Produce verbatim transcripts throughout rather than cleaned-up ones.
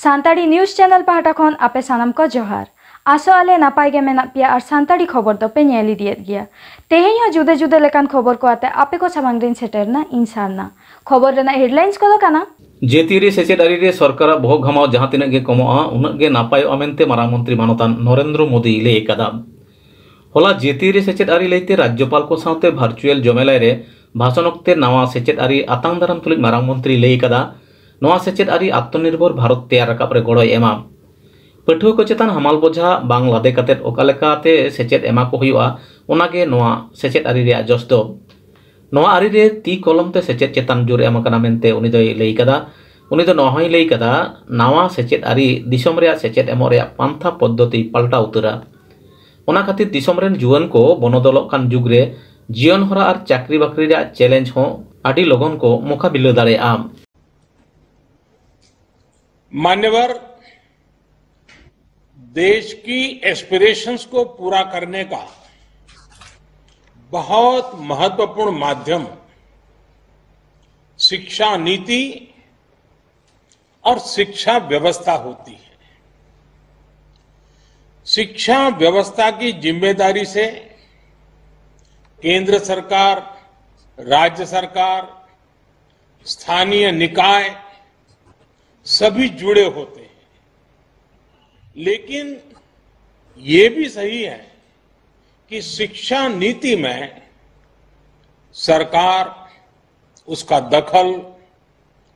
Santali news channel ᱯᱟᱦᱴᱟ ᱠᱷᱚᱱ ᱟᱯᱮ ᱥᱟᱱᱟᱢ ᱠᱚ ᱡᱚᱦᱟᱨ᱾ ᱟᱥᱚᱜ ᱟᱞᱮ ᱱᱟᱯᱟᱭ ᱜᱮ ᱢᱮᱱᱟᱜ ᱯᱮᱭᱟ ᱟᱨ ᱥᱟᱱᱛᱟᱲᱤ ᱠᱷᱚᱵᱚᱨ ᱫᱚᱯᱮ ᱧᱮᱞ ᱤᱫᱤᱭᱮᱫ ᱜᱮᱭᱟ᱾ ᱛᱮᱦᱮᱧ ᱦᱚᱸ ᱡᱩᱫᱟᱹ ᱡᱩᱫᱟᱹ ᱞᱮᱠᱟᱱ ᱠᱷᱚᱵᱚᱨ ᱠᱚ ᱟᱛᱮ ᱟᱯᱮ ᱠᱚ ᱥᱟᱢᱟᱝ ᱨᱤᱧ ᱥᱮᱴᱮᱨᱱᱟ ᱤᱧ ᱥᱟᱨᱱᱟ᱾ ᱠᱷᱚᱵᱚᱨ ᱨᱮᱱᱟᱜ ᱦᱮᱰᱞᱟᱭᱤᱱᱥ ᱠᱚᱫᱚ ᱠᱟᱱᱟ᱾ ᱡᱟᱹᱛᱤᱭᱟᱹᱨᱤ ᱥᱮᱪᱮᱫ ᱟᱹᱨᱤ ᱨᱮ ᱥᱚᱨᱠᱟᱨᱟᱜ ᱵᱚᱦᱚᱜ ᱜᱷᱟᱢᱟᱣ ᱡᱟᱦᱟᱸ ᱛᱤᱱᱟᱹᱜ ᱜᱮ ᱠᱚᱢᱚᱜᱼᱟ, ᱩᱱᱟᱹᱜ ᱜᱮ ᱱᱟᱯᱟᱭᱚᱜᱼᱟ ᱢᱮᱱᱛᱮ ᱢᱟᱨᱟᱝ ᱢᱚᱱᱛᱨᱤ ᱢᱟᱱᱚᱛᱟᱱ ᱱᱚᱨᱮᱱᱫᱨᱚ ᱢᱳᱫᱤᱭ ᱞᱟᱹᱭ ᱟᱠᱟᱫᱟ᱾ ᱦᱚᱞᱟ ᱡᱟᱹᱛᱤᱭᱟᱹᱨᱤ ᱥᱮᱪᱮᱫ ᱟᱹᱨᱤ ᱞᱟᱹᱭᱛᱮ ᱨᱟᱡᱽᱡᱚᱯᱟᱞ ᱠᱚ ᱥᱟᱶᱛᱮ ᱵᱷᱟᱨᱪᱩᱭᱟᱞ ᱡᱚᱢᱮᱞᱟᱭ ᱨᱮ ᱵᱷᱟᱥᱚᱱ ᱚᱠᱛᱮ ᱱᱟᱣᱟ ᱥᱮᱪᱮᱫ ᱟᱹᱨᱤ ᱟᱛᱟᱝ ᱫᱟᱨᱟᱢ ᱛᱩᱞᱩᱡ ᱢᱟᱨᱟᱝ ᱢᱚᱱᱛᱨᱤᱭ ᱞᱟᱹᱭ ᱟᱠᱟᱫᱟ, ᱱᱚᱣᱟ ᱥᱮᱪᱮᱫ ᱟᱹᱨᱤ ᱟᱛᱢᱚᱱᱤᱨᱵᱷᱚᱨ ᱵᱷᱟᱨᱚᱛ ᱛᱮᱭᱟᱨ ᱨᱟᱠᱟᱵ ᱨᱮ ᱜᱚᱲᱚᱭ ᱮᱢᱟ᱾ ᱯᱟᱹᱴᱷᱩᱣᱟᱹ ᱠᱚ ᱪᱮᱛᱟᱱ ᱦᱟᱢᱟᱞ ᱵᱚᱡᱷᱟ ᱵᱟᱝ ᱞᱟᱫᱮ ᱠᱟᱛᱮ ᱚᱠᱟ ᱞᱮᱠᱟᱛᱮ ᱥᱮᱪᱮᱫ ᱮᱢᱟ ᱠᱚ ᱦᱩᱭᱩᱜᱼᱟ, ᱚᱱᱟᱜᱮ ᱱᱚᱣᱟ ᱥᱮᱪᱮᱫ ᱟᱹᱨᱤ ᱨᱮᱭᱟᱜ ᱡᱚᱥ ᱫᱚ᱾ ᱱᱚᱣᱟ ᱟᱹᱨᱤ ᱨᱮ ᱛᱤ ᱠᱚᱞᱚᱢ ᱛᱮ ᱥᱮᱪᱮᱫ ᱪᱮᱛᱟᱱ ᱡᱳᱨ ᱮᱢ ᱟᱠᱟᱱᱟ ᱢᱮᱱᱛᱮ ᱩᱱᱤ ᱫᱚᱭ ᱞᱟᱹᱭ ᱠᱟᱫᱟ᱾ ᱩᱱᱤ ᱫᱚ ᱱᱚᱣᱟ ᱦᱚᱸᱭ ᱞᱟᱹᱭ ᱠᱟᱫᱟ, ᱱᱟᱣᱟ ᱥᱮᱪᱮᱫ ᱟᱹᱨᱤ ᱫᱤᱥᱚᱢ ᱨᱮᱭᱟᱜ ᱥᱮᱪᱮᱫ ᱮᱢᱚᱜ ᱨᱮᱭᱟᱜ ᱯᱟᱱᱛᱷᱟ ᱯᱚᱫᱽᱫᱷᱚᱛᱤ ᱯᱟᱞᱴᱟᱣ ᱩᱛᱟᱹᱨᱟ᱾ ᱚᱱᱟ ᱠᱷᱟᱹᱛᱤᱨ ᱫᱤᱥᱚᱢ ᱨᱮᱱ ᱡᱩᱣᱟᱹᱱ ᱠᱚ ᱵᱚᱱᱚᱫᱚᱞᱚᱜ ᱠᱟᱱ ᱡᱩᱜᱽ ᱨᱮ ᱡᱤᱭᱚᱱ ᱦᱚᱨᱟ ᱟᱨ ᱪᱟᱹᱠᱨᱤ ᱵᱟᱹᱠᱨᱤ ᱨᱮᱭᱟᱜ ᱪᱮᱞᱮᱧᱡᱽ ᱦᱚᱸ ᱟᱹᱰᱤ ᱞᱚᱜᱚᱱ ᱠᱚ ᱢᱚᱠᱟᱵᱤᱞᱟᱹ ᱫᱟᱲᱮᱭᱟᱜᱼᱟ᱾ मान्यवर, देश की एस्पिरेशंस को पूरा करने का बहुत महत्वपूर्ण माध्यम शिक्षा नीति और शिक्षा व्यवस्था होती है। शिक्षा व्यवस्था की जिम्मेदारी से केंद्र सरकार, राज्य सरकार, स्थानीय निकाय सभी जुड़े होते हैं। लेकिन ये भी सही है कि शिक्षा नीति में सरकार, उसका दखल,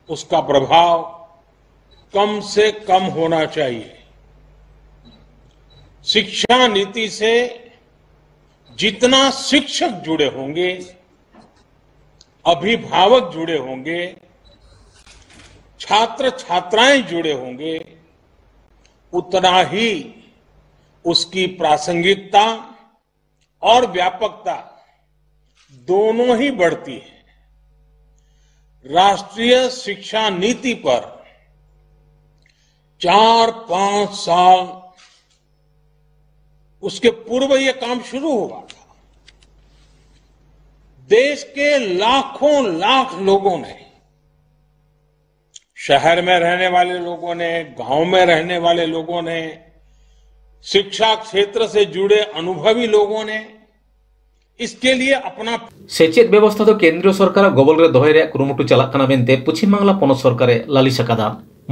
उसका प्रभाव कम से कम होना चाहिए। शिक्षा नीति से जितना शिक्षक जुड़े होंगे, अभिभावक जुड़े होंगे, छात्र छात्राएं जुड़े होंगे, उतना ही उसकी प्रासंगिकता और व्यापकता दोनों ही बढ़ती है। राष्ट्रीय शिक्षा नीति पर चार पांच साल उसके पूर्व यह काम शुरू हुआ था। देश के लाखों लाख लोगों ने शहर में रहने वाले लोगों ने, गांव में रहने वाले लोगों ने, शिक्षा क्षेत्र से जुड़े अनुभवी लोगों ने इसके लिए अपना ᱥᱮᱪᱮᱫ ᱵᱮᱵᱚᱥᱛᱷᱟ ᱫᱚ ᱠᱮᱱᱫᱨᱤᱭᱚ ᱥᱚᱨᱠᱟᱨᱟᱜ ᱜᱚᱵᱚᱞ ᱨᱮ ᱫᱚᱦᱚᱭ ᱨᱮᱭᱟᱜ ᱠᱩᱨᱩᱢᱩᱴᱩ ᱪᱟᱞᱟᱜ ᱠᱟᱱᱟ ᱢᱮᱱᱛᱮ ᱯᱚᱪᱷᱤᱢ ᱵᱟᱝᱞᱟ ᱯᱚᱱᱚᱛ ᱥᱚᱨᱠᱟᱨᱮ ᱞᱟᱹᱞᱤᱥ ᱟᱠᱟᱫᱟ᱾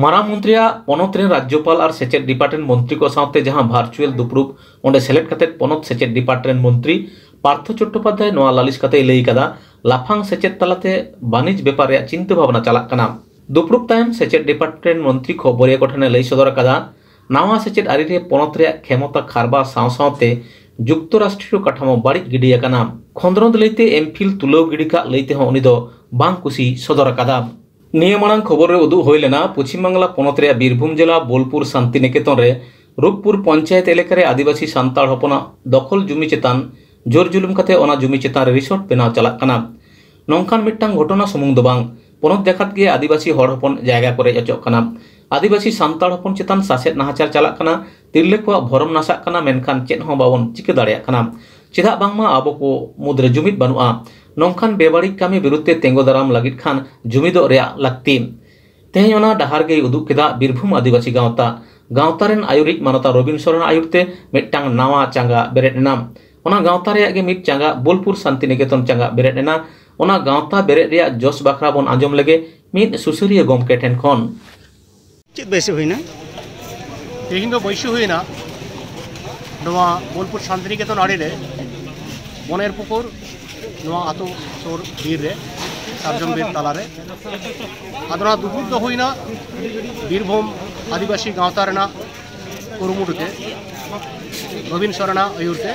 ᱢᱟᱨᱟᱝ ᱢᱚᱱᱛᱨᱤᱭᱟᱜ ᱯᱚᱱᱚᱛ ᱨᱮᱱ ᱨᱟᱡᱽᱡᱚᱯᱟᱞ ᱟᱨ ᱥᱮᱪᱮᱫ ᱰᱤᱯᱟᱨᱴᱢᱮᱱᱴ ᱢᱚᱱᱛᱨᱤ ᱠᱚ ᱥᱟᱶᱛᱮ ᱡᱟᱦᱟᱸ ᱵᱷᱟᱨᱪᱩᱭᱟᱞ ᱫᱩᱯᱲᱩᱵ, ᱚᱸᱰᱮ ᱥᱮᱞᱮᱫ ᱠᱟᱛᱮ ᱯᱚᱱᱚᱛ ᱥᱮᱪᱮᱫ ᱰᱤᱯᱟᱨᱴᱢᱮᱱᱴ ᱢᱚᱱᱛᱨᱤ ᱯᱟᱨᱛᱷᱚ ᱪᱚᱴᱴᱳᱯᱟᱫᱽᱫᱷᱟᱭ ᱱᱚᱣᱟ ᱞᱟᱹᱞᱤᱥ ᱠᱟᱛᱮᱭ ᱞᱟᱹᱭ ᱠᱟᱫᱟ, ᱞᱟᱯᱷᱟᱝ ᱥᱮᱪᱮᱫ ᱛᱟᱞᱟᱛᱮ ᱵᱟᱹᱱᱤᱡᱽ ᱵᱮᱯᱟᱨ ᱨᱮᱭᱟᱜ ᱪᱤᱱᱛᱟᱹ ᱵᱷᱟᱵᱽᱱᱟ ᱪᱟᱞᱟᱜ ᱠᱟᱱᱟ᱾ ᱫᱩᱯᱲᱩᱵ ᱛᱟᱭᱚᱢ ᱥᱮᱪᱮᱫ ᱰᱤᱯᱟᱨᱴᱢᱮᱱᱴ ᱢᱚᱱᱛᱨᱤ ᱠᱷᱚᱵᱚᱨᱤᱭᱟᱹ ᱠᱚ ᱴᱷᱮᱱᱮ ᱞᱟᱹᱭ ᱥᱚᱫᱚᱨ ᱟᱠᱟᱫᱟ, ᱱᱟᱣᱟ ᱥᱮᱪᱮᱫ ᱟᱹᱨᱤ ᱨᱮ ᱯᱚᱱᱚᱛ ᱨᱮᱭᱟᱜ ᱠᱷᱮᱢᱚᱛᱟ ᱠᱷᱟᱨᱵᱟ ᱥᱟᱶ ᱥᱟᱶᱛᱮ ᱡᱩᱠᱛᱚᱨᱟᱥᱴᱨᱤᱭᱚ ᱠᱟᱴᱷᱟᱢᱳ ᱵᱟᱹᱲᱤᱡ ᱜᱤᱰᱤ ᱟᱠᱟᱱᱟ᱾ ᱠᱷᱚᱸᱫᱽᱨᱚᱸᱫᱽ ᱞᱟᱹᱭᱛᱮ ᱮᱢᱯᱷᱤᱞ ᱛᱩᱞᱟᱹᱣ ᱜᱤᱰᱤ ᱠᱟᱜ ᱞᱟᱹᱭ ᱛᱮᱦᱚᱸ ᱩᱱᱤ ᱫᱚ ᱵᱟᱝ ᱠᱩᱥᱤ ᱥᱚᱫᱚᱨ ᱟᱠᱟᱫᱟ᱾ ᱱᱤᱭᱟᱹ ᱢᱟᱲᱟᱝ ᱠᱷᱚᱵᱚᱨ ᱨᱮ ᱩᱫᱩᱜ ᱦᱩᱭ ᱞᱮᱱᱟ, ᱯᱚᱪᱷᱤᱢ ᱵᱟᱝᱞᱟ ᱯᱚᱱᱚᱛ ᱨᱮᱭᱟᱜ ᱵᱤᱨᱵᱷᱩᱢ ᱡᱮᱞᱟ ᱵᱳᱞᱯᱩᱨ ᱥᱟᱱᱛᱤᱱᱤᱠᱮᱛᱚᱱ ᱨᱮ ᱨᱩᱯᱯᱩᱨ ᱯᱚᱧᱪᱟᱭᱮᱛ ᱮᱞᱟᱠᱟ ᱨᱮ ᱟᱹᱫᱤᱵᱟᱹᱥᱤ ᱥᱟᱱᱛᱟᱲ ᱦᱚᱯᱚᱱᱟᱜ ᱫᱚᱠᱷᱚᱞ ᱡᱩᱢᱤ ᱪᱮᱛᱟᱱ ᱡᱳᱨ ᱡᱩᱞᱩᱢ ᱠᱟᱛᱮ ᱚᱱᱟ ᱡᱩᱢᱤ ᱪᱮᱛᱟᱱ ᱨᱮ ᱨᱤᱥᱚᱨᱴ ᱵᱮᱱᱟᱣ ᱪᱟᱞᱟᱜ ᱠᱟᱱᱟ᱾ ᱱᱚᱝᱠᱟᱱ ᱢᱤᱫᱴᱟᱝ ᱜᱷᱚᱴᱚᱱᱟ ᱥᱩᱢᱩᱝ ᱫᱚ ᱵᱟᱝ, ᱯᱚᱱᱚᱛ ᱡᱟᱠᱟᱛ ᱜᱮ ᱟᱹᱫᱤᱵᱟᱹᱥᱤ ᱦᱚᱲ ᱦᱚᱯᱚᱱ ᱡᱟᱭᱜᱟ ᱠᱚ ᱨᱮᱡ ᱦᱚᱪᱚᱜ ᱠᱟᱱᱟ᱾ ᱟᱹᱫᱤᱵᱟᱹᱥᱤ ᱥᱟᱱᱛᱟᱲ ᱦᱚᱯᱚᱱ ᱪᱮᱛᱟᱱ ᱥᱟᱥᱮᱛ ᱱᱟᱦᱟᱪᱟᱨ ᱪᱟᱞᱟᱜ ᱠᱟᱱᱟ, ᱛᱤᱨᱞᱟᱹ ᱠᱚᱣᱟᱜ ᱵᱷᱚᱨᱚᱢ ᱱᱟᱥᱟᱜ ᱠᱟᱱᱟ, ᱢᱮᱱᱠᱷᱟᱱ ᱪᱮᱫ ᱦᱚᱸ ᱵᱟᱵᱚᱱ ᱪᱤᱠᱟᱹ ᱫᱟᱲᱮᱭᱟᱜ ᱠᱟᱱᱟ᱾ ᱪᱮᱫᱟᱜ ᱵᱟᱝᱢᱟ ᱟᱵᱚ ᱠᱚ ᱢᱩᱫᱽᱨᱮ ᱡᱩᱢᱤᱫ ᱵᱟᱹᱱᱩᱜᱼᱟ᱾ ᱱᱚᱝᱠᱟᱱ ᱵᱮᱵᱟᱹᱲᱤᱡ ᱠᱟᱹᱢᱤ ᱵᱤᱨᱩᱫᱷ ᱛᱮ ᱛᱤᱸᱜᱩ ᱫᱟᱨᱟᱢ ᱞᱟᱹᱜᱤᱫ ᱠᱷᱟᱱ ᱡᱩᱢᱤᱫᱚᱜ ᱨᱮᱭᱟᱜ ᱞᱟᱹᱠᱛᱤ᱾ ᱛᱮᱦᱮᱧ ᱚᱱᱟ ᱰᱟᱦᱟᱨ ᱜᱮᱭ ᱩᱫᱩᱜ ᱠᱮᱫᱟ ᱵᱤᱨᱵᱷᱩᱢ ᱟᱹᱫᱤᱵᱟᱹᱥᱤ ᱜᱟᱶᱛᱟ᱾ ᱜᱟᱶᱛᱟ ᱨᱮᱱ ᱟᱹᱭᱩᱨᱤᱡ ᱢᱟᱱᱚᱛᱟ ᱨᱚᱵᱤᱱ ᱥᱚᱨᱮᱱᱟᱜ ᱟᱹᱭᱩᱨ ᱛᱮ ᱢᱤᱫᱴᱟᱝ ᱱᱟᱣᱟ ᱪᱟᱸᱜᱟ ᱵᱮᱨᱮᱫ ᱮᱱᱟ᱾ ᱚᱱᱟ ᱜᱟᱶᱛᱟ ᱨᱮᱭᱟᱜ ᱜᱮ ᱢᱤᱫ ᱪᱟᱸᱜᱟ ᱵᱳᱞᱯᱩᱨ ᱥᱟᱱᱛᱤᱱᱤᱠᱮᱛᱚᱱ ᱪᱟᱸᱜᱟ ᱵᱮᱨᱮᱫ ᱮᱱᱟ᱾ ᱚᱱᱟ ᱜᱟᱶᱛᱟ ᱵᱮᱨᱮᱫ ᱨᱮᱭᱟᱜ ᱡᱚᱥ ᱵᱟᱠᱷᱨᱟ ᱵᱚᱱ ᱟᱸᱡᱚᱢ ᱞᱮᱜᱮ ᱢᱤᱫ ᱥᱩᱥᱟᱹᱨᱤᱭᱟᱹ ᱜᱚᱢᱠᱮ ᱴᱷᱮᱱ ᱠᱷᱚᱱ᱾ ᱪᱮᱫ ᱵᱟᱹᱭᱥᱤ ᱦᱩᱭᱱᱟ? ᱛᱮᱦᱮᱧ ᱫᱚ ᱵᱟᱹᱭᱥᱤ ᱦᱩᱭᱱᱟ ᱱᱚᱣᱟ ᱵᱳᱞᱯᱩᱨ ᱥᱟᱱᱛᱤᱱᱤᱠᱮᱛᱚᱱ ᱟᱲᱮ ᱨᱮ ᱵᱚᱱᱮᱨ ᱯᱩᱠᱩᱨ, ᱱᱚᱣᱟ ᱟᱛᱳ ᱥᱩᱨ ᱵᱤᱨ ᱨᱮ, ᱥᱟᱨᱡᱚᱢ ᱵᱤᱨ ᱛᱟᱞᱟᱨᱮ᱾ ᱟᱫᱚ ᱱᱚᱣᱟ ᱫᱩᱯᱲᱩᱵ ᱫᱚ ᱦᱩᱭᱱᱟ ᱵᱤᱨᱵᱷᱩᱢ ᱟᱹᱫᱤᱵᱟᱹᱥᱤ ᱜᱟᱶᱛᱟ ᱨᱮᱱᱟᱜ ᱠᱩᱨᱩᱢᱩᱴᱩ ᱛᱮ᱾ ᱨᱚᱵᱤᱱ ᱥᱚᱨᱮᱱᱟᱜ ᱟᱹᱭᱩᱨ ᱛᱮ᱾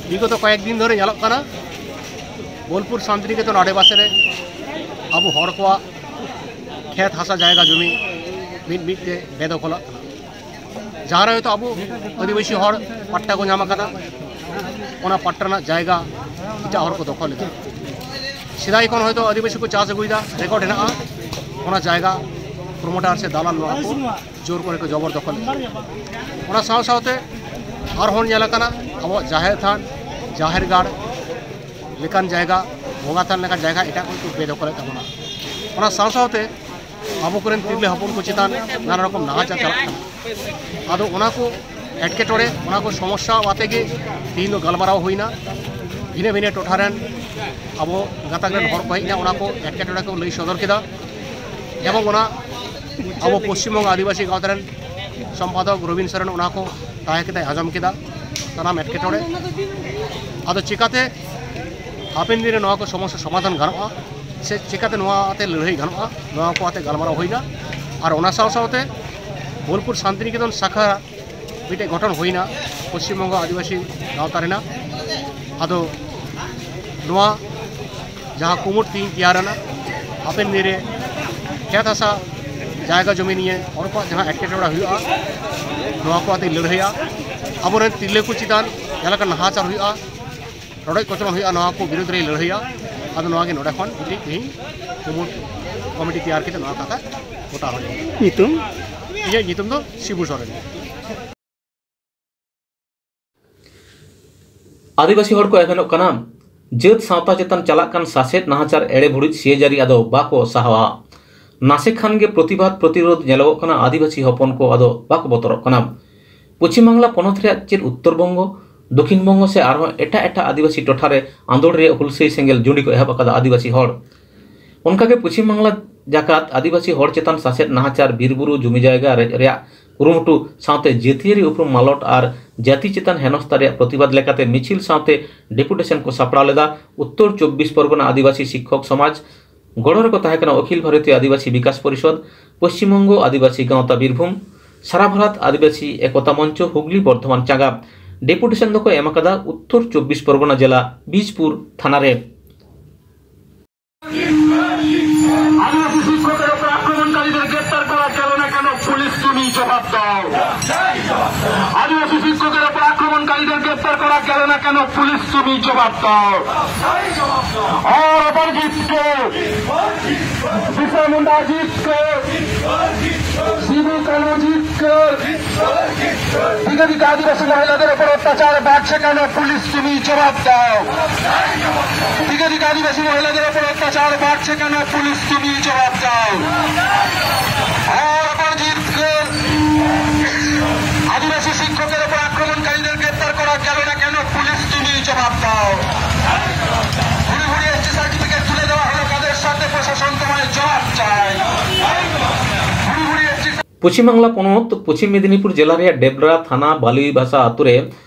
ᱵᱤᱜᱚᱛᱚ ᱠᱚᱭᱮᱠ ᱫᱤᱱ ᱫᱷᱚᱨᱮ ᱧᱮᱞᱚᱜ ᱠᱟᱱᱟ, ᱵᱳᱞᱯᱩᱨ ᱥᱟᱱᱛᱤᱱᱤᱠᱮᱛᱚᱱ ᱟᱰᱮᱯᱟᱥᱮ ᱨᱮ ᱟᱵᱚ ᱦᱚᱲ ᱠᱚᱣᱟᱜ ᱠᱷᱮᱛ ᱦᱟᱥᱟ ᱡᱟᱭᱜᱟ ᱡᱚᱢᱤ ᱢᱤᱫ ᱢᱤᱫ ᱛᱮ ᱵᱮᱫᱚᱠᱷᱚᱞᱚᱜ ᱠᱟᱱᱟ᱾ ᱡᱟᱦᱟᱸ ᱨᱮ ᱦᱚᱭᱛᱳ ᱟᱵᱚ ᱟᱹᱫᱤᱵᱟᱹᱥᱤ ᱦᱚᱲ ᱯᱟᱴᱴᱟ ᱠᱚ ᱧᱟᱢ ᱟᱠᱟᱫᱟ, ᱚᱱᱟ ᱯᱟᱴᱴᱟ ᱨᱮᱱᱟᱜ ᱡᱟᱭᱜᱟ ᱮᱴᱟᱜ ᱦᱚᱲ ᱠᱚ ᱫᱚᱠᱷᱚᱞ ᱮᱫᱟ᱾ ᱥᱮᱫᱟᱭ ᱠᱷᱚᱱ ᱦᱚᱭᱛᱳ ᱟᱹᱫᱤᱵᱟᱹᱥᱤ ᱠᱚ ᱪᱟᱥ ᱟᱹᱜᱩᱭᱮᱫᱟ, ᱨᱮᱠᱚᱨᱰ ᱦᱮᱱᱟᱜᱼᱟ, ᱚᱱᱟ ᱡᱟᱭᱜᱟ ᱯᱨᱚᱢᱳᱴᱟᱨ ᱥᱮ ᱫᱟᱞᱟᱞ ᱱᱚᱣᱟ ᱠᱚ ᱡᱳᱨ ᱠᱚᱨᱮ ᱠᱚ ᱡᱚᱵᱚᱨ ᱫᱚᱠᱷᱚᱞ ᱮᱫᱟ᱾ ᱚᱱᱟ ᱥᱟᱶ ᱥᱟᱶᱛᱮ ᱟᱨᱦᱚᱸ ᱧᱮᱞ ᱟᱠᱟᱱᱟ, ᱟᱵᱚᱣᱟᱜ ᱡᱟᱦᱮᱨ ᱛᱷᱟᱱ, ᱡᱟᱦᱮᱨ ᱜᱟᱲ ᱞᱮᱠᱟᱱ ᱡᱟᱭᱜᱟ, ᱵᱚᱸᱜᱟ ᱛᱷᱟᱱ ᱞᱮᱠᱟᱱ ᱡᱟᱭᱜᱟ ᱮᱴᱟᱜ ᱠᱚ ᱠᱚ ᱵᱮᱫᱚᱠᱷᱚᱞᱮᱫ ᱛᱟᱵᱚᱱᱟ᱾ ᱚᱱᱟ ᱥᱟᱶ ᱥᱟᱶᱛᱮ ᱟᱵᱚ ᱠᱚᱨᱮᱱ ᱛᱤᱨᱞᱟᱹ ᱦᱚᱯᱚᱱ ᱠᱚ ᱪᱮᱛᱟᱱ ᱱᱟᱱᱟ ᱨᱚᱠᱚᱢ ᱱᱟᱦᱟᱪᱟᱨ ᱪᱟᱞᱟᱜ ᱠᱟᱱᱟ᱾ ᱟᱫᱚ ᱚᱱᱟ ᱠᱚ ᱮᱴᱠᱮᱴᱚᱬᱮ, ᱚᱱᱟ ᱠᱚ ᱥᱚᱢᱚᱥᱥᱟ ᱟᱛᱮ ᱜᱮ ᱛᱮᱦᱮᱧ ᱫᱚ ᱜᱟᱞᱢᱟᱨᱟᱣ ᱦᱩᱭᱱᱟ᱾ ᱵᱷᱤᱱᱟᱹ ᱵᱷᱤᱱᱟᱹ ᱴᱚᱴᱷᱟ ᱨᱮᱱ ᱟᱵᱚ ᱜᱟᱛᱟᱠ ᱨᱮᱱ ᱦᱚᱲ ᱠᱚ ᱦᱮᱡ ᱮᱱᱟ, ᱚᱱᱟ ᱠᱚ ᱮᱴᱠᱮᱴᱚᱬᱮ ᱠᱚ ᱞᱟᱹᱭ ᱥᱚᱫᱚᱨ ᱠᱮᱫᱟ᱾ ᱮᱵᱚᱝ ᱚᱱᱟ ᱟᱵᱚ ᱯᱚᱥᱪᱤᱢ ᱵᱚᱝᱜᱚ ᱟᱹᱫᱤᱵᱟᱹᱥᱤ ᱜᱟᱶᱛᱟ ᱨᱮᱱ ᱥᱚᱢᱯᱟᱫᱚᱠ ᱨᱚᱵᱤᱱ ᱥᱚᱨᱮᱱ ᱚᱱᱟ ᱠᱚ ᱛᱟᱦᱮᱸ ᱠᱮᱫᱟᱭ, ᱟᱸᱡᱚᱢ ᱠᱮᱫᱟ ᱥᱟᱱᱟᱢ ᱮᱴᱠᱮᱴᱚᱬᱮ᱾ ᱟᱫᱚ ᱪᱤᱠᱟᱛᱮ ᱦᱟᱯᱮᱱ ᱫᱤᱱ ᱨᱮ ᱱᱚᱣᱟ ᱠᱚ ᱥᱚᱢᱚᱥᱥᱟ ᱥᱚᱢᱟᱫᱷᱟᱱ ᱜᱟᱱᱚᱜᱼᱟ, ᱥᱮ ᱪᱤᱠᱟᱛᱮ ᱱᱚᱣᱟ ᱟᱛᱮ ᱞᱟᱹᱲᱦᱟᱹᱭ ᱜᱟᱱᱚᱜᱼᱟ, ᱱᱚᱣᱟ ᱠᱚ ᱟᱛᱮ ᱜᱟᱞᱢᱟᱨᱟᱣ ᱦᱩᱭᱱᱟ᱾ ᱟᱨ ᱚᱱᱟ ᱥᱟᱶ ᱥᱟᱶᱛᱮ ᱵᱳᱞᱯᱩᱨ ᱥᱟᱱᱛᱤᱱᱤᱠᱮᱛᱚᱱ ᱥᱟᱠᱷᱟ ᱢᱤᱫᱴᱮᱡ ᱜᱚᱴᱷᱚᱱ ᱦᱩᱭᱱᱟ ᱯᱚᱥᱪᱤᱢ ᱵᱚᱝᱜᱚ ᱟᱹᱫᱤᱵᱟᱹᱥᱤ ᱜᱟᱶᱛᱟ ᱨᱮᱱᱟᱜ᱾ ᱟᱫᱚ ᱱᱚᱣᱟ ᱡᱟᱦᱟᱸ ᱠᱩᱢᱩᱴ ᱛᱤᱧ ᱛᱮᱭᱟᱨ ᱮᱱᱟ, ᱦᱟᱯᱮᱱ ᱫᱤᱱ ᱨᱮ ᱠᱷᱮᱛ ᱦᱟᱥᱟ, ᱡᱟᱭᱜᱟ ᱡᱚᱢᱤ ᱱᱤᱭᱮ ᱦᱚᱲ ᱠᱚᱣᱟᱜ ᱡᱟᱦᱟᱸ ᱮᱴᱠᱮᱴᱚᱬᱮ ᱦᱩᱭᱩᱜᱼᱟ, ᱱᱚᱣᱟ ᱠᱚ ᱟᱛᱮ ᱞᱟᱹᱲᱦᱟᱹᱭᱟ᱾ ᱟᱵᱚᱨᱮᱱ ᱛᱤᱨᱞᱟᱹ ᱠᱚ ᱪᱮᱛᱟᱱ ᱡᱟᱦᱟᱸ ᱞᱮᱠᱟ ᱱᱟᱦᱟᱪᱟᱨ ᱦᱩᱭᱩᱜᱼᱟ, ᱨᱚᱰᱚᱡ ᱠᱚᱪᱞᱚᱱ ᱦᱩᱭᱩᱜᱼᱟ, ᱱᱚᱣᱟ ᱠᱚ ᱵᱤᱨᱩᱫᱽ ᱨᱮ ᱞᱟᱹᱲᱦᱟᱹᱭᱟ᱾ ᱟᱫᱚ ᱱᱚᱣᱟ ᱜᱮ ᱱᱚᱰᱮ ᱠᱷᱚᱱ ᱢᱤᱫᱴᱤᱡ ᱛᱮᱦᱮᱧ ᱠᱩᱢᱩᱴ ᱠᱚᱢᱤᱴᱤ ᱛᱮᱭᱟᱨ ᱠᱟᱛᱮ ᱱᱚᱣᱟ ᱠᱟᱛᱷᱟ ᱜᱚᱴᱟ ᱦᱩᱭᱩᱜᱼᱟ᱾ ᱧᱩᱛᱩᱢ? ᱤᱧᱟᱹᱜ ᱧᱩᱛᱩᱢ ᱫᱚ ᱥᱤᱵᱩ ᱥᱚᱨᱮᱱ᱾ ᱟᱹᱫᱤᱵᱟᱹᱥᱤ ᱦᱚᱲ ᱠᱚ ᱮᱵᱷᱮᱱᱚᱜ ᱠᱟᱱᱟ, ᱡᱟᱹᱛ ᱥᱟᱶᱛᱟ ᱪᱮᱛᱟᱱ ᱪᱟᱞᱟᱜ ᱠᱟᱱ ᱥᱟᱥᱮᱛ ᱱᱟᱦᱟᱪᱟᱨ ᱮᱲᱮ ᱵᱷᱩᱲᱩᱡ ᱥᱤᱭᱟᱹᱡᱟᱹᱨᱤ ᱟᱫᱚ ᱵᱟᱠᱚ ᱥᱟᱦᱟᱣᱟ᱾ ᱱᱟᱥᱮ ᱠᱷᱟᱱ ᱜᱮ ᱯᱨᱚᱛᱤᱵᱟᱫ ᱯᱨᱚᱛᱤᱨᱳᱫᱷ ᱧᱮᱞᱚᱜᱚᱜ ᱠᱟᱱᱟ, ᱟᱹᱫᱤᱵᱟᱹᱥᱤ ᱦᱚᱯᱚᱱ ᱠᱚ ᱟᱫᱚ ᱵᱟᱠᱚ ᱵᱚᱛᱚᱨᱚᱜ ᱠᱟᱱᱟ᱾ ᱯᱚᱪᱷᱤᱢ ᱵᱟᱝᱞᱟ ᱯᱚᱱᱚᱛ ᱨᱮᱭᱟᱜ ᱪᱮᱫ ᱩᱛᱛᱚᱨ ᱵᱚᱝᱜᱚ, ᱫᱚᱠᱷᱤᱱ ᱵᱚᱝᱜᱚ ᱥᱮ ᱟᱨᱦᱚᱸ ᱮᱴᱟᱜ ᱮᱴᱟᱜ ᱟᱹᱫᱤᱵᱟᱹᱥᱤ ᱴᱚᱴᱷᱟ ᱨᱮ ᱟᱸᱫᱳᱲ ᱨᱮᱭᱟᱜ ᱦᱩᱞᱥᱟᱹᱭ ᱥᱮᱸᱜᱮᱞ ᱡᱩᱸᱰᱤ ᱠᱚ ᱮᱦᱚᱵ ᱟᱠᱟᱫᱟ ᱟᱹᱫᱤᱵᱟᱹᱥᱤ ᱦᱚᱲ᱾ ᱚᱱᱠᱟᱜᱮ ᱯᱚᱪᱷᱤᱢ ᱵᱟᱝᱞᱟ ᱡᱟᱠᱟᱛ ᱟᱹᱫᱤᱵᱟᱹᱥᱤ ᱦᱚᱲ ᱪᱮᱛᱟᱱ ᱥᱟᱥᱮᱛ ᱱᱟᱦᱟᱪᱟᱨ, ᱵᱤᱨ ᱵᱩᱨᱩ ᱡᱩᱢᱤ ᱡᱟᱭᱜᱟ ᱨᱮᱡ ᱨᱮᱭᱟᱜ ᱠᱩᱨᱩᱢᱩᱴᱩ ᱥᱟᱶᱛᱮ ᱡᱟᱹᱛᱤᱭᱟᱹᱨᱤ ᱩᱯᱨᱩᱢ ᱢᱟᱞᱚᱴ ᱟᱨ ᱡᱟᱹᱛᱤ ᱪᱮᱛᱟᱱ ᱦᱮᱱᱚᱥᱛᱟ ᱨᱮᱭᱟᱜ ᱯᱨᱚᱛᱤᱵᱟᱫ ᱞᱮᱠᱟᱛᱮ ᱢᱤᱪᱷᱤᱞ ᱥᱟᱶᱛᱮ ᱰᱮᱯᱩᱴᱮᱥᱚᱱ ᱠᱚ ᱥᱟᱯᱲᱟᱣ ᱞᱮᱫᱟ ᱩᱛᱛᱚᱨ ᱪᱚᱵᱵᱤᱥ ᱯᱚᱨᱜᱚᱱᱟ ᱟᱹᱫᱤᱵᱟᱹᱥᱤ ᱥᱤᱠᱠᱷᱚᱠ ᱥᱚᱢᱟᱡᱽ᱾ ᱜᱚᱲᱚ ᱨᱮᱠᱚ ᱛᱟᱦᱮᱸ ᱠᱟᱱᱟ ᱚᱠᱷᱤᱞ ᱵᱷᱟᱨᱚᱛᱤᱭᱚ ᱟᱹᱫᱤᱵᱟᱹᱥᱤ ᱵᱤᱠᱟᱥ ᱯᱚᱨᱤᱥᱚᱫᱽ, ᱯᱚᱥᱪᱤᱢ ᱵᱚᱝᱜᱚ ᱟᱹᱫᱤᱵᱟᱹᱥᱤ ᱜᱟᱶᱛᱟ ᱵᱤᱨᱵᱷᱩᱢ, ᱥᱟᱨᱟ ᱵᱷᱟᱨᱚᱛ ᱟᱹᱫᱤᱵᱟᱹᱥᱤ ᱮᱠᱚᱛᱟ ᱢᱚᱧᱪᱚ, ᱦᱩᱜᱽᱞᱤ ᱵᱚᱨᱫᱷᱚᱢᱟᱱ ᱪᱟᱸᱜᱟ᱾ ᱰᱮᱯᱩᱴᱮᱥᱚᱱ ᱫᱚᱠᱚ ᱮᱢ ᱟᱠᱟᱫᱟ ᱩᱛᱛᱚᱨ ᱪᱚᱵᱵᱤᱥ ᱯᱚᱨᱜᱚᱱᱟ ᱡᱮᱞᱟ ᱵᱤᱡᱽᱯᱩᱨ ᱛᱷᱟᱱᱟ ᱨᱮ᱾ আদিবাসী শিক্ষকের উপর আক্রমণকারীদের গ্রেপ্তার করা গেল না কেন? পুলিশ, তুমি জবাব দাও। আদিবাসী শিক্ষকের উপর আক্রমণকারীদের গ্রেপ্তার করা গেল না কেন? পুলিশ, তুমি জবাব দাও। और अमरजीत को, बिरसा मुंडा जीत को। শিবু কানু জিতকর। দিকে দিকে আদিবাসী মহিলাদের উপর অত্যাচার বাড়ছে কেন? পুলিশ তুমি জবাব দাও। দিকে দিকে আদিবাসী মহিলাদের উপর অত্যাচার বাড়ছে কেন? পুলিশ তুমি জবাব দাও। হর অপরাজিৎ কর। আদিবাসী শিক্ষকের উপর আক্রমণকারীদের গ্রেপ্তার করা গেল না কেন? পুলিশ তুমি জবাব দাও। ঘুরে ঘুরে এসটি সার্টিফিকেট তুলে দেওয়া হলো কাদের সাথে? প্রশাসন তোমায় জবাব চাই। ঘুরে ঘুরে এসটি পশ্চিᱢ ᱵᱟᱝᱞᱟ ᱯᱚᱱᱚᱛ ᱯᱚᱪᱷᱤᱢ ᱢᱮᱫᱤᱱᱤᱯᱩᱨ ᱡᱮᱞᱟ ᱨᱮᱭᱟᱜ ᱰᱮᱵᱽᱨᱟ ᱛᱷᱟᱱᱟ ᱵᱟᱞᱩᱭ ᱵᱷᱟᱥᱟ ᱟᱛᱳ ᱨᱮ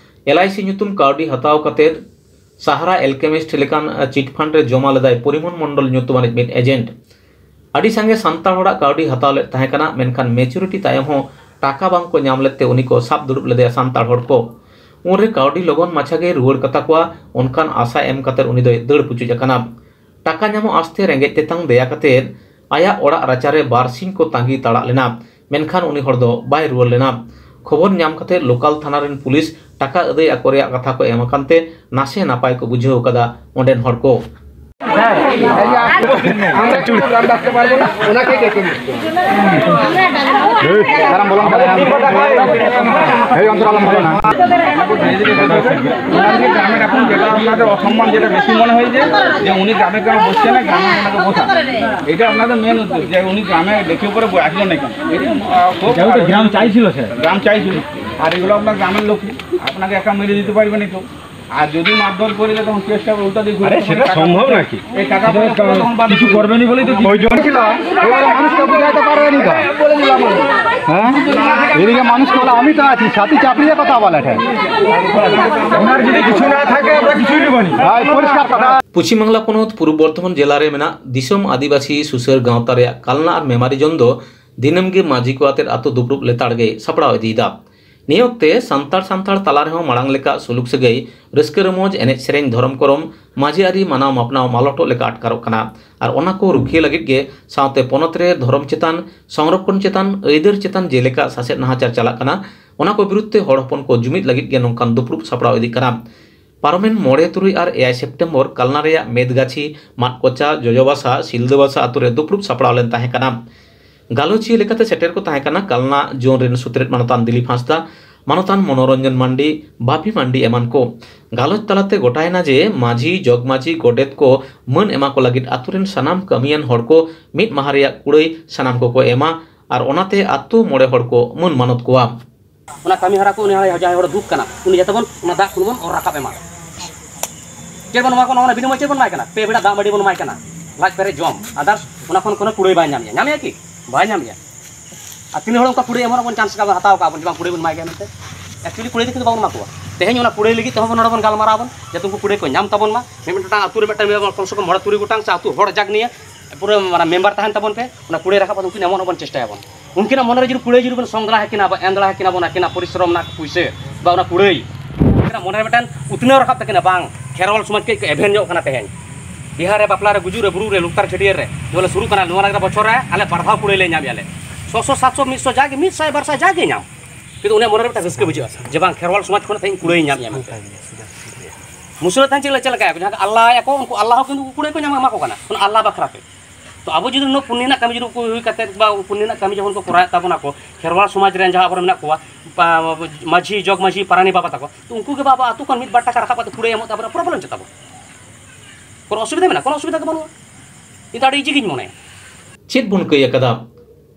ᱮᱞ ᱟᱭ ᱥᱤ ᱧᱩᱛᱩᱢ ᱠᱟᱹᱣᱰᱤ ᱦᱟᱛᱟᱣ ᱠᱟᱛᱮ ᱥᱟᱦᱟᱨᱟ ᱮᱞᱠᱮᱢᱤᱥᱴ ᱞᱮᱠᱟᱱ ᱪᱤᱴ ᱯᱷᱟᱱᱰ ᱨᱮ ᱡᱚᱢᱟ ᱞᱮᱫᱟᱭ ᱯᱚᱨᱤᱢᱚᱞ ᱢᱚᱱᱰᱚᱞ ᱧᱩᱛᱩᱢᱟᱱᱤᱡ ᱢᱤᱫ ᱮᱡᱮᱱᱴ᱾ ᱟᱹᱰᱤ ᱥᱟᱸᱜᱮ ᱥᱟᱱᱛᱟᱲ ᱦᱚᱲᱟᱜ ᱠᱟᱹᱣᱰᱤ ᱦᱟᱛᱟᱣ ᱞᱮᱫ ᱛᱟᱦᱮᱸ ᱠᱟᱱᱟ, ᱢᱮᱱᱠᱷᱟᱱ ᱢᱮᱪᱩᱨᱤᱴᱤ ᱛᱟᱭᱚᱢ ᱦᱚᱸ ᱴᱟᱠᱟ ᱵᱟᱝ ᱠᱚ ᱧᱟᱢ ᱞᱮᱫ ᱛᱮ ᱩᱱᱤ ᱠᱚ ᱥᱟᱵ ᱫᱩᱲᱩᱵ ᱞᱮᱫᱮᱭᱟ ᱥᱟᱱᱛᱟᱲ ᱦᱚᱲ ᱠᱚ᱾ ᱩᱱᱨᱮ ᱠᱟᱹᱣᱰᱤ ᱞᱚᱜᱚᱱ ᱢᱟᱪᱷᱟ ᱜᱮ ᱨᱩᱣᱟᱹᱲ ᱠᱟᱛᱟ ᱠᱚᱣᱟ, ᱚᱱᱠᱟᱱ ᱟᱥᱟ ᱮᱢ ᱠᱟᱛᱮ ᱩᱱᱤ ᱫᱚᱭ ᱫᱟᱹᱲ ᱯᱩᱪᱩᱡ ᱟᱠᱟᱱᱟ᱾ ᱴᱟᱠᱟ ᱧᱟᱢᱚᱜ ᱟᱥᱛᱮ ᱨᱮᱸᱜᱮᱡ ᱛᱮᱛᱟᱝ ᱫᱮᱭᱟ ᱠᱟᱛᱮ ᱟᱭᱟᱜ ᱚᱲᱟᱜ ᱨᱟᱪᱟᱨᱮ ᱵᱟᱨ ᱥᱤᱧ ᱠᱚ ᱛᱟᱸᱜᱤ ᱛᱟᱲᱟᱜ ᱞᱮᱱᱟ, ᱢᱮᱱᱠᱷᱟᱱ ᱩᱱᱤ ᱦᱚᱲ ᱫᱚ ᱵᱟᱭ ᱨᱩᱣᱟᱹᱲ ᱞᱮᱱᱟ᱾ ᱠᱷᱚᱵᱚᱨ ᱧᱟᱢ ᱠᱟᱛᱮ ᱞᱳᱠᱟᱞ ᱛᱷᱟᱱᱟ ᱨᱮᱱ ᱯᱩᱞᱤᱥ ᱴᱟᱠᱟ ᱟᱹᱫᱟᱹᱭ ᱟᱠᱚ ᱨᱮᱭᱟᱜ ᱠᱟᱛᱷᱟ ᱠᱚ ᱮᱢ ᱟᱠᱟᱱ ᱛᱮ ᱱᱟᱥᱮ ᱱᱟᱯᱟᱭ ᱠᱚ ᱵᱩᱡᱷᱟᱹᱣ ᱟᱠᱟᱫᱟ ᱚᱸᱰᱮᱱ ᱦᱚᱲ ᱠᱚ᱾ ওনার যে গ্রামের এখন যেটা আপনাদের অসম্মান, যেটা বেশি মনে হয়েছে যে উনি গ্রামে কেন বসছে না, গ্রামে ওনাকে বসান। এটা আপনাদের মেন উদ্দেশ্য, যে উনি গ্রামে ডেকে উপরে ব-, আসলো না কেন? এটা, আহ, খুব এটা তো গ্রাম চাইছিল, স্যার। গ্রাম চাইছিল। আর এগুলো আপনার গ্রামের লোক, আপনাকে একা মেরে দিতে পারবে না কেউ। আর যদি মারধর করে দেয়, তখন কেসটা উল্টা দিয়ে ঘুরে আরে, তখন সেটা টাকা সম্ভব নাকি? এই টাকা সেটা পয়সা তো তখন বাদ কিছু করবেনি বলেই তো ওই জন্য ছিল, এবারে মানুষকে বুঝাইতে পারেনি তো। হ্যাঁ? এদিকে মানুষকে বলে, "আমি তো আছি, ছাতি চাপড়িয়ে কথা বলে এটা।" ওনার যদি কিছু না থাকে, আমরা কিছুই নেব না। ভাই, পরিষ্কার কথা। ᱯᱚᱪᱷᱤᱢ ᱵᱟᱝᱞᱟ ᱯᱚᱱᱚᱛ ᱯᱩᱨᱩᱵ ᱵᱚᱨᱫᱷᱚᱢᱟᱱ ᱡᱮᱞᱟ ᱨᱮ ᱢᱮᱱᱟᱜ ᱫᱤᱥᱚᱢ ᱟᱹᱫᱤᱵᱟᱹᱥᱤ ᱥᱩᱥᱟᱹᱨ ᱜᱟᱶᱛᱟ ᱨᱮᱭᱟᱜ ᱠᱟᱞᱱᱟ ᱟᱨ ᱢᱮᱢᱟᱨᱤ ᱡᱚᱱ ᱫᱚ ᱫᱤᱱᱟᱹᱢ ᱜᱮ ᱢᱟᱹᱡᱷᱤ ᱠᱚ ᱟᱛᱮᱫ ᱟᱹᱛᱩ ᱫᱩᱯᱲᱩᱵ ᱞᱮᱛᱟᱲ ᱜᱮᱭ ᱥᱟᱯᱲᱟᱣ ᱤᱫᱤᱭᱮᱫᱟ᱾ ᱱᱤᱭᱟᱹ ᱚᱠᱛᱮ ᱥᱟᱱᱛᱟᱲ ᱥᱟᱱᱛᱟᱲ ᱛᱟᱞᱟ ᱨᱮᱦᱚᱸ ᱢᱟᱲᱟᱝ ᱞᱮᱠᱟ ᱥᱩᱞᱩᱠ ᱥᱟᱹᱜᱟᱹᱭ, ᱨᱟᱹᱥᱠᱟᱹ ᱨᱚᱢᱚᱡᱽ, ᱮᱱᱮᱡ ᱥᱮᱨᱮᱧ, ᱫᱷᱚᱨᱚᱢ ᱠᱚᱨᱚᱢ, ᱢᱟᱹᱡᱷᱤ ᱟᱹᱨᱤ ᱢᱟᱱᱟᱣ ᱢᱟᱯᱱᱟᱣ ᱢᱟᱞᱚᱴᱚᱜ ᱞᱮᱠᱟ ᱟᱴᱠᱟᱨᱚᱜ ᱠᱟᱱᱟ᱾ ᱟᱨ ᱚᱱᱟ ᱠᱚ ᱨᱩᱠᱷᱤᱭᱟᱹ ᱞᱟᱹᱜᱤᱫ ᱜᱮ ᱥᱟᱶᱛᱮ ᱯᱚᱱᱚᱛ ᱨᱮ ᱫᱷᱚᱨᱚᱢ ᱪᱮᱛᱟᱱ, ᱥᱚᱝᱨᱚᱠᱷᱚᱱ ᱪᱮᱛᱟᱱ, ᱟᱹᱭᱫᱟᱹᱨ ᱪᱮᱛᱟᱱ ᱡᱮᱞᱮᱠᱟ ᱥᱟᱥᱮᱛ ᱱᱟᱦᱟᱪᱟᱨ ᱪᱟᱞᱟᱜ ᱠᱟᱱᱟ, ᱚᱱᱟ ᱠᱚ ᱵᱤᱨᱩᱫᱷ ᱛᱮ ᱦᱚᱲ ᱦᱚᱯᱚᱱ ᱠᱚ ᱡᱩᱢᱤᱫ ᱞᱟᱹᱜᱤᱫ ᱜᱮ ᱱᱚᱝᱠᱟᱱ ᱫᱩᱯᱲᱩᱵ ᱥᱟᱯᱲᱟᱣ ᱤᱫᱤᱜ ᱠᱟᱱᱟ᱾ ᱯᱟᱨᱚᱢᱮᱱ ᱢᱚᱬᱮ, ᱛᱩᱨᱩᱭ ᱟᱨ ᱮᱭᱟᱭ ᱥᱮᱯᱴᱮᱢᱵᱚᱨ ᱠᱟᱞᱱᱟ ᱨᱮᱭᱟᱜ ᱢᱮᱫᱜᱟᱪᱷᱤ, ᱢᱟᱫᱠᱚᱪᱟ, ᱡᱚᱡᱚᱵᱟᱥᱟ, ᱥᱤᱞᱫᱟᱹᱵᱟᱥᱟ ᱟᱛᱳ ᱨᱮ ᱫᱩᱯᱲᱩᱵ ᱥᱟᱯᱲᱟᱣ ᱞᱮᱱ ᱛᱟᱦᱮᱸ ᱠᱟᱱᱟ᱾ ᱜᱟᱞᱚᱪᱤᱭᱟᱹ ᱞᱮᱠᱟᱛᱮ ᱥᱮᱴᱮᱨ ᱠᱚ ᱛᱟᱦᱮᱸ ᱠᱟᱱᱟ ᱠᱟᱞᱱᱟ ᱡᱳᱱ ᱨᱮᱱ ᱥᱩᱛᱨᱮᱛ ᱢᱟᱱᱚᱛᱟᱱ ᱫᱤᱞᱤᱯ ᱦᱟᱸᱥᱫᱟ, ᱢᱟᱱᱚᱛᱟᱱ ᱢᱚᱱᱳᱨᱚᱧᱡᱚᱱ ᱢᱟᱱᱰᱤ, ᱵᱟᱯᱤ ᱢᱟᱱᱰᱤ ᱮᱢᱟᱱ ᱠᱚ᱾ ᱜᱟᱞᱚᱪ ᱛᱟᱞᱟᱛᱮ ᱜᱚᱴᱟᱭᱮᱱᱟ ᱡᱮ ᱢᱟᱹᱡᱷᱤ, ᱡᱚᱜᱽ ᱢᱟᱹᱡᱷᱤ, ᱜᱚᱰᱮᱛ ᱠᱚ ᱢᱟᱹᱱ ᱮᱢᱟ ᱠᱚ ᱞᱟᱹᱜᱤᱫ ᱟᱛᱳ ᱨᱮᱱ ᱥᱟᱱᱟᱢ ᱠᱟᱹᱢᱤᱭᱟᱱ ᱦᱚᱲ ᱠᱚ ᱢᱤᱫ ᱢᱟᱦᱟ ᱨᱮᱭᱟᱜ ᱠᱩᱲᱟᱹᱭ ᱥᱟᱱᱟᱢ ᱠᱚᱠᱚ ᱮᱢᱟ ᱟᱨ ᱚᱱᱟᱛᱮ ᱟᱛᱳ ᱢᱚᱬᱮ ᱦᱚᱲ ᱠᱚ ᱢᱟᱹᱱ ᱢᱟᱱᱚᱛ ᱠᱚᱣᱟ᱾ ᱚᱱᱟ ᱠᱟᱹᱢᱤ ᱦᱚᱨᱟ ᱠᱚ ᱩᱱᱤ ᱡᱟᱦᱟᱸᱭ ᱦᱚᱲ ᱫᱩᱠ ᱠᱟᱱᱟ, ᱩᱱᱤ ᱡᱟᱛᱮ ᱵᱚᱱ ᱚᱱᱟ ᱫᱟᱜ ᱠᱷᱚᱱ ᱵᱚᱱ ᱚᱨ ᱨᱟᱠᱟᱵ ᱮᱢᱟ᱾ ᱪᱮᱫ ᱵᱚᱱ ᱮᱢᱟ ᱠᱚᱣᱟ? ᱚᱱᱟ ᱵᱤᱱᱤᱢᱚᱭ ᱪᱮᱫ ᱵᱚᱱ ᱮᱢᱟᱭ ᱠᱟᱱᱟ? ᱯᱮ ᱵᱮᱲᱟ ᱫᱟᱜ ᱢᱟᱹᱰᱤ ᱵᱚᱱ ᱮᱢᱟᱭ ᱠᱟᱱᱟ, ᱞᱟᱡ ᱯᱮᱨᱮᱡ ᱡᱚᱢ, others ᱚᱱᱟ ᱠᱷᱚᱱ ᱠᱳᱱᱳ ᱠᱩᱲᱟᱹᱭ ᱵᱟᱭ ᱧᱟᱢᱮᱜᱼᱟ᱾ ᱧᱟᱢᱮᱜᱼᱟ ᱠᱤ? ᱵᱟᱭ ᱧᱟᱢᱮᱜᱼᱟ᱾ ᱟᱨ ᱛᱤᱱᱟᱹᱜ ᱦᱚᱲ ᱚᱱᱠᱟ ᱠᱩᱲᱟᱹᱭ ᱮᱢᱚᱜ ᱨᱮᱱᱟᱜ ᱵᱚᱱ ᱪᱟᱱᱥ ᱠᱟᱜ ᱵᱚᱱ, ᱦᱟᱛᱟᱣ ᱠᱟᱜ ᱵᱚᱱ, ᱡᱮ ᱵᱟᱝ ᱠᱩᱲᱟᱹᱭ ᱵᱚᱱ ᱮᱢᱟᱭ ᱠᱟᱱᱟ ᱢᱮᱱᱛᱮ? Actually ᱠᱩᱲᱟᱹᱭ ᱫᱚ ᱠᱤᱱᱛᱩ ᱵᱟᱵᱚᱱ ᱮᱢᱟ ᱠᱚᱣᱟ᱾ ᱛᱮᱦᱮᱧ ᱚᱱᱟ ᱠᱩᱲᱟᱹᱭ ᱞᱟᱹᱜᱤᱫ ᱛᱮᱦᱚᱸ ᱵᱚᱱ ᱱᱚᱰᱮ ᱵᱚᱱ ᱜᱟᱞᱢᱟᱨᱟᱣ ᱵᱚᱱ, ᱡᱟᱛᱮ ᱩᱱᱠᱩ ᱠᱩᱲᱟᱹᱭ ᱠᱚ ᱧᱟᱢ ᱛᱟᱵᱚᱱ ᱢᱟ᱾ ᱢᱤᱫ ᱢᱤᱫᱴᱟᱝ ᱟᱹᱛᱩ ᱨᱮ ᱢᱤᱫᱴᱟᱝ ᱢᱮᱢᱵᱟᱨ ᱠᱚᱢ ᱥᱮ ᱠᱚᱢ ᱢᱚᱬᱮ ᱛᱩᱨᱩᱭ ᱜᱚᱴᱟᱝ ᱥᱮ ᱟᱹᱛᱩ ᱦᱚᱲ ᱡᱟᱠ ᱱᱤᱭᱮ ᱯᱩᱨᱟᱹ ᱢᱟᱱᱮ ᱢᱮᱢᱵᱟᱨ ᱛᱟᱦᱮᱱ ᱛᱟᱵᱚᱱ ᱯᱮ, ᱚᱱᱟ ᱠᱩᱲᱟᱹᱭ ᱨᱟᱠᱟᱵ ᱠᱟᱛᱮ ᱩᱱᱠᱤᱱ ᱮᱢᱚᱜ ᱨᱮᱱᱟᱜ ᱵᱚᱱ ᱪᱮᱥᱴᱟᱭᱟᱵᱚᱱ᱾ ᱩᱱᱠᱤᱱᱟᱜ ᱢᱚᱱᱮ ᱨᱮ ᱡᱩᱫᱤ ᱠᱩᱲᱟᱹᱭ ᱡᱩᱫᱤ ᱵᱚᱱ ᱥᱚᱝ ᱫᱟᱲᱮ ᱟᱹᱠᱤᱱᱟ, ᱵᱟ ᱮᱢ ᱫᱟᱲᱮ ᱟᱹᱠᱤᱱᱟ ᱵᱚᱱ, ᱟᱹᱠᱤᱱᱟᱜ ᱯᱚᱨᱤᱥᱨᱚᱢ ᱨᱮᱱᱟᱜ ᱯᱩᱭᱥᱟᱹ ᱵᱟ ᱚᱱᱟ ᱠᱩᱲᱟᱹᱭ, ᱩᱱᱠᱤᱱᱟᱜ ᱢᱚᱱᱮ ᱨᱮ ᱢᱤᱫᱴᱟᱝ ᱩᱛᱱᱟᱹᱣ ᱨᱟᱠᱟᱵ ᱛᱟᱹᱠᱤᱱᱟ, ᱵᱟᱝ, ᱠᱷᱮᱨᱣᱟᱞ ᱥᱚᱢᱟᱡᱽ ᱠᱟᱹᱡ ᱠᱚ ᱮᱵᱷᱮᱱ ᱧᱚᱜ ᱠᱟᱱᱟ ᱛᱮᱦᱮᱧ᱾ ᱵᱤᱦᱟᱨ ᱨᱮ ᱵᱟᱯᱞᱟ ᱨᱮ, ᱜᱩᱡᱩᱜ ᱨᱮ, ᱵᱩᱨᱩ ᱨᱮ, ᱞᱩᱠᱛᱟᱨ ᱪᱷᱟᱹᱴᱭᱟᱹᱨ ᱨᱮ, ᱡᱮᱵᱚᱞᱮ ᱥᱩᱨᱩᱜ ᱠᱟᱱᱟ, ᱱᱚᱣᱟ ᱞᱟᱹᱜᱤᱫ ᱵᱚᱪᱷᱚᱨ ᱨᱮ ᱟᱞᱮ ᱵᱟᱨ ᱫᱷᱟᱣ ᱠᱩᱲᱟᱹᱭ ᱞᱮ ᱧᱟᱢᱮᱜᱼᱟ ᱞᱮ᱾ ᱪᱷᱚᱥᱚ, ᱥᱟᱛᱥᱚ, ᱢᱤᱫᱥᱚ, ᱡᱟᱜᱮ ᱢᱤᱫ ᱥᱟᱭ, ᱵᱟᱨ ᱥᱟᱭ ᱡᱟᱜᱮ ᱧᱟᱢ, ᱠᱤᱱᱛᱩ ᱩᱱᱤᱭᱟᱜ ᱢᱚᱱᱮ ᱨᱮ ᱢᱤᱫᱴᱟᱝ ᱨᱟᱹᱥᱠᱟᱹ ᱵᱩᱡᱷᱟᱹᱜᱼᱟ ᱡᱮ ᱵᱟᱝ, ᱠᱷᱮᱨᱣᱟᱞ ᱥᱚᱢᱟᱡᱽ ᱠᱷᱚᱱᱟᱜ ᱛᱮᱦᱮᱧ ᱠᱩᱲᱟᱹᱭ ᱧᱟᱢᱮᱜᱼᱟ ᱢᱮᱱᱛᱮ᱾ ᱢᱩᱥᱞᱟᱹ ᱛᱮᱦᱮᱧ ᱪᱮᱫ ᱞᱮ, ᱪᱮᱫ ᱞᱮᱠᱟᱭᱟ? ᱡᱟᱦᱟᱸ ᱠᱚ ᱟᱞᱞᱟ ᱟᱠᱚ, ᱩᱱᱠᱩ ᱟᱞᱞᱟ ᱦᱚᱸ ᱠᱤᱱᱛᱩ ᱠᱩᱲᱟᱹᱭ ᱠᱚ ᱧᱟᱢᱟ, ᱮᱢᱟ ᱠᱚ ᱠᱟᱱᱟ, ᱚᱱᱟ ᱟᱞᱞᱟ ᱵᱟᱠᱷᱨᱟ ᱛᱮ᱾ ᱛᱚ ᱟᱵᱚ ᱡᱩᱫᱤ ᱱᱩᱱᱟᱹᱜ ᱯᱩᱱᱱᱤ ᱨᱮᱱᱟᱜ ᱠᱟᱹᱢᱤ ᱡᱩᱫᱤ ᱩᱱᱠᱩ ᱦᱩᱭ ᱠᱟᱛᱮ ᱵᱟ ᱯᱩᱱᱱᱤ ᱨᱮᱱᱟᱜ ᱠᱟᱹᱢᱤ ᱡᱚᱠᱷᱚᱱ ᱠᱚ ᱠᱚᱨᱟᱣᱮᱫ ᱛᱟᱵᱚᱱᱟ ᱠᱚ, ᱠᱷᱮᱨᱣᱟᱞ ᱥᱚᱢᱟᱡᱽ ᱨᱮᱱ ᱡᱟᱦᱟᱸ ᱟᱵᱚᱨᱮᱱ ᱢᱮᱱᱟᱜ ᱠᱚᱣᱟ, ᱯᱟ-, ᱢᱟᱹᱡᱷᱤ, ᱡᱚᱜᱽ ᱢᱟᱹᱡᱷᱤ, ᱯᱟᱨᱟᱱᱤ ᱵᱟᱵᱟ ᱛᱟᱠᱚ, ᱛᱚ ᱩᱱᱠᱩ ᱜᱮ ᱵᱟ ᱟᱵᱚ ᱟᱹᱛᱩ ᱠᱷᱚᱱ ᱢᱤᱫ ᱵᱟᱨ ᱴᱟᱠᱟ ᱨᱟᱠᱟᱵ ᱠᱟᱛᱮ ᱠᱩᱲᱟᱹᱭ ᱮᱢᱚᱜ ᱛᱟᱵᱚᱱᱟ, problem ᱪᱮᱫ ᱛᱟᱵᱚ? ᱠᱳᱱᱳ ᱚᱥᱩᱵᱤᱫᱷᱟ ᱢᱮᱱᱟᱜᱼᱟ? ᱠᱳᱱᱳ ᱚᱥᱩᱵᱤᱫᱷᱟ ᱫᱚ ᱵᱟᱹᱱᱩᱜᱼᱟ᱾ ᱤᱧ ᱫᱚ ᱟᱹᱰᱤ ᱤᱡᱤ ᱜᱤᱧ ᱢᱚᱱᱮᱭᱟ᱾ ᱪᱮᱫ ᱵᱚᱱ ᱠᱟᱹᱭ ᱟᱠᱟᱫᱟ?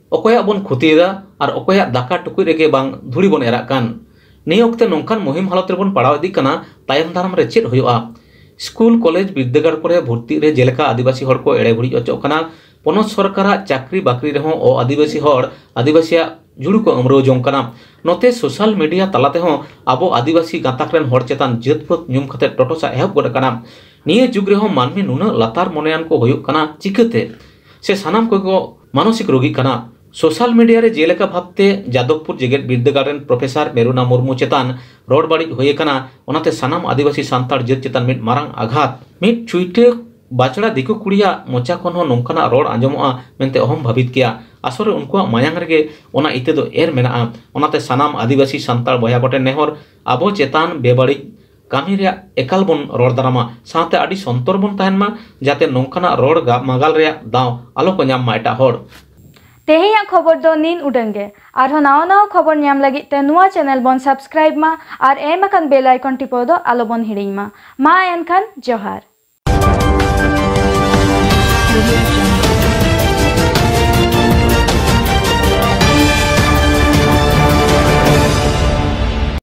ᱚᱠᱚᱭᱟᱜ ᱵᱚᱱ ᱠᱷᱚᱛᱤᱭᱮᱫᱟ ᱟᱨ ᱚᱠᱚᱭᱟᱜ ᱫᱟᱠᱟ ᱴᱩᱠᱩᱡ ᱨᱮᱜᱮ ᱵᱟᱝ ᱫᱷᱩᱲᱤ ᱵᱚᱱ ᱮᱨᱟᱜ ᱠᱟᱱ? ᱱᱤᱭᱟᱹ ᱚᱠᱛᱮ ᱱᱚᱝᱠᱟᱱ ᱢᱩᱦᱤᱢ ᱦᱟᱞᱚᱛ ᱨᱮᱵᱚᱱ ᱯᱟᱲᱟᱣ ᱤᱫᱤᱜ ᱠᱟᱱᱟ, ᱛᱟᱭᱚᱢ ᱫᱟᱨᱟᱢ ᱨᱮ ᱪᱮᱫ ᱦᱩᱭᱩᱜᱼᱟ? ᱥᱠᱩᱞ, ᱠᱚᱞᱮᱡᱽ, ᱵᱤᱨᱫᱟᱹᱜᱟᱲ ᱠᱚᱨᱮ ᱵᱷᱚᱨᱛᱤᱜ ᱨᱮ ᱡᱮᱞᱮᱠᱟ ᱟᱹᱫᱤᱵᱟᱹᱥᱤ ᱦᱚᱲ ᱠᱚ ᱮᱲᱮ ᱵᱷᱩᱲᱤᱡ ᱚᱪᱚᱜ ᱠᱟᱱᱟ, ᱯᱚᱱᱚᱛ ᱥᱚᱨᱠᱟᱨᱟᱜ ᱪᱟᱹᱠᱨᱤ ᱵᱟᱹᱠᱨᱤ ᱨᱮᱦᱚᱸ ᱚ ᱟᱹᱫᱤᱵᱟᱹᱥᱤ ᱦᱚᱲ ᱟᱹᱫᱤᱵᱟᱹᱥᱤᱭᱟᱜ ᱡᱩᱲᱩ ᱠᱚ ᱟᱹᱢᱨᱟᱹᱣ ᱡᱚᱝ ᱠᱟᱱᱟ᱾ ᱱᱚᱛᱮ ᱥᱳᱥᱟᱞ ᱢᱤᱰᱤᱭᱟ ᱛᱟᱞᱟ ᱛᱮᱦᱚᱸ ᱟᱵᱚ ᱟᱹᱫᱤᱵᱟᱹᱥᱤ ᱜᱟᱸᱛᱟᱠ ᱨᱮᱱ ᱦᱚᱲ ᱪᱮᱛᱟᱱ ᱡᱟᱹᱛ ᱯᱟᱹᱛ ᱧᱩᱢ ᱠᱟᱛᱮ ᱴᱚᱴᱚᱥᱟᱜ ᱮᱦᱚᱵ ᱜᱚᱫ ᱟᱠᱟᱱᱟ᱾ ᱱᱤᱭᱟᱹ ᱡᱩᱜᱽ ᱨᱮᱦᱚᱸ ᱢᱟᱹᱱᱢᱤ ᱱᱩᱱᱟᱹᱜ ᱞᱟᱛᱟᱨ ᱢᱚᱱᱮᱭᱟᱱ ᱠᱚ ᱦᱩᱭᱩᱜ ᱠᱟᱱᱟ ᱪᱤᱠᱟᱹᱛᱮ? ᱥᱮ ᱥᱟᱱᱟᱢ ᱠᱚᱜᱮ ᱠᱚ ᱢᱟᱱᱚᱥᱤᱠ ᱨᱳᱜᱤᱜ ᱠᱟᱱᱟ? ᱥᱳᱥᱟᱞ ᱢᱤᱰᱤᱭᱟ ᱨᱮ ᱡᱮᱞᱮᱠᱟ ᱵᱷᱟᱵᱽᱛᱮ ᱡᱟᱫᱚᱵᱽᱯᱩᱨ ᱡᱮᱜᱮᱛ ᱵᱤᱨᱫᱟᱹᱜᱟᱲ ᱨᱮᱱ ᱯᱨᱚᱯᱷᱮᱥᱚᱨ ᱢᱮᱨᱩᱱᱟ ᱢᱩᱨᱢᱩ ᱪᱮᱛᱟᱱ ᱨᱚᱲ ᱵᱟᱹᱲᱤᱡ ᱦᱩᱭ ᱟᱠᱟᱱᱟ, ᱚᱱᱟᱛᱮ ᱥᱟᱱᱟᱢ ᱟᱹᱫᱤᱵᱟᱹᱥᱤ ᱥᱟᱱᱛᱟᱲ ᱡᱟᱹᱛ ᱪᱮᱛᱟᱱ ᱢᱤᱫ ᱢᱟᱨᱟᱝ ᱟᱜᱷᱟᱛ᱾ ᱢᱤᱫ ᱪᱩᱭᱴᱟᱹ ᱵᱟᱪᱲᱟ ᱫᱤᱠᱩ ᱠᱩᱲᱤᱭᱟᱜ ᱢᱚᱪᱟ ᱠᱷᱚᱱ ᱦᱚᱸ ᱱᱚᱝᱠᱟᱱᱟᱜ ᱨᱚᱲ ᱟᱸᱡᱚᱢᱚᱜᱼᱟ ᱢᱮᱱᱛᱮ ᱚᱦᱚᱢ ᱵᱷᱟᱹᱵᱤᱛ ᱠᱮᱭᱟ᱾ ᱟᱥᱚᱞ ᱨᱮ ᱩᱱᱠᱩᱣᱟᱜ ᱢᱟᱭᱟᱝ ᱨᱮᱜᱮ ᱚᱱᱟ ᱤᱛᱟᱹ ᱫᱚ ᱮᱨ ᱢᱮᱱᱟᱜᱼᱟ᱾ ᱚᱱᱟᱛᱮ ᱥᱟᱱᱟᱢ ᱟᱹᱫᱤᱵᱟᱹᱥᱤ ᱥᱟᱱᱛᱟᱲ ᱵᱚᱭᱦᱟ ᱠᱚᱴᱷᱮᱱ ᱱᱮᱦᱚᱨ, ᱟᱵᱚ ᱪᱮᱛᱟᱱ ᱵᱮᱵᱟᱹᱲᱤᱡ ᱠᱟᱹᱢᱤ ᱨᱮᱭᱟᱜ ᱮᱠᱟᱞ ᱵᱚᱱ ᱨᱚᱲ ᱫᱟᱨᱟᱢᱟ, ᱥᱟᱶᱛᱮ ᱟᱹᱰᱤ ᱥᱚᱱᱛᱚᱨ ᱵᱚᱱ ᱛᱟᱦᱮᱱ ᱢᱟ, ᱡᱟᱛᱮ ᱱᱚᱝᱠᱟᱱᱟᱜ ᱨᱚᱲ ᱜᱟ-, ᱢᱟᱜᱟᱞ ᱨᱮᱭᱟᱜ ᱫᱟᱣ ᱟᱞᱚ ᱠᱚ ᱧᱟᱢ ᱢᱟ ᱮᱴᱟᱜ ᱦᱚᱲ᱾ ᱛᱮᱦᱮᱧᱟᱜ ᱠᱷᱚᱵᱚᱨ ᱫᱚ ᱱᱤᱱ ᱩᱰᱟᱹᱝ ᱜᱮ᱾ ᱟᱨᱦᱚᱸ ᱱᱟᱣᱟ ᱱᱟᱣᱟ ᱠᱷᱚᱵᱚᱨ ᱧᱟᱢ ᱞᱟᱹᱜᱤᱫ ᱛᱮ ᱱᱚᱣᱟ channel ᱵᱚᱱ subscribe ᱢᱟ ᱟᱨ ᱮᱢ ᱟᱠᱟᱱ bell icon ᱴᱤᱯᱟᱹᱣ ᱫᱚ ᱟᱞᱚ ᱵᱚᱱ ᱦᱤᱲᱤᱧ ᱢᱟ᱾ ᱢᱟ ᱮᱱᱠᱷᱟᱱ ᱡᱚᱦᱟᱨ᱾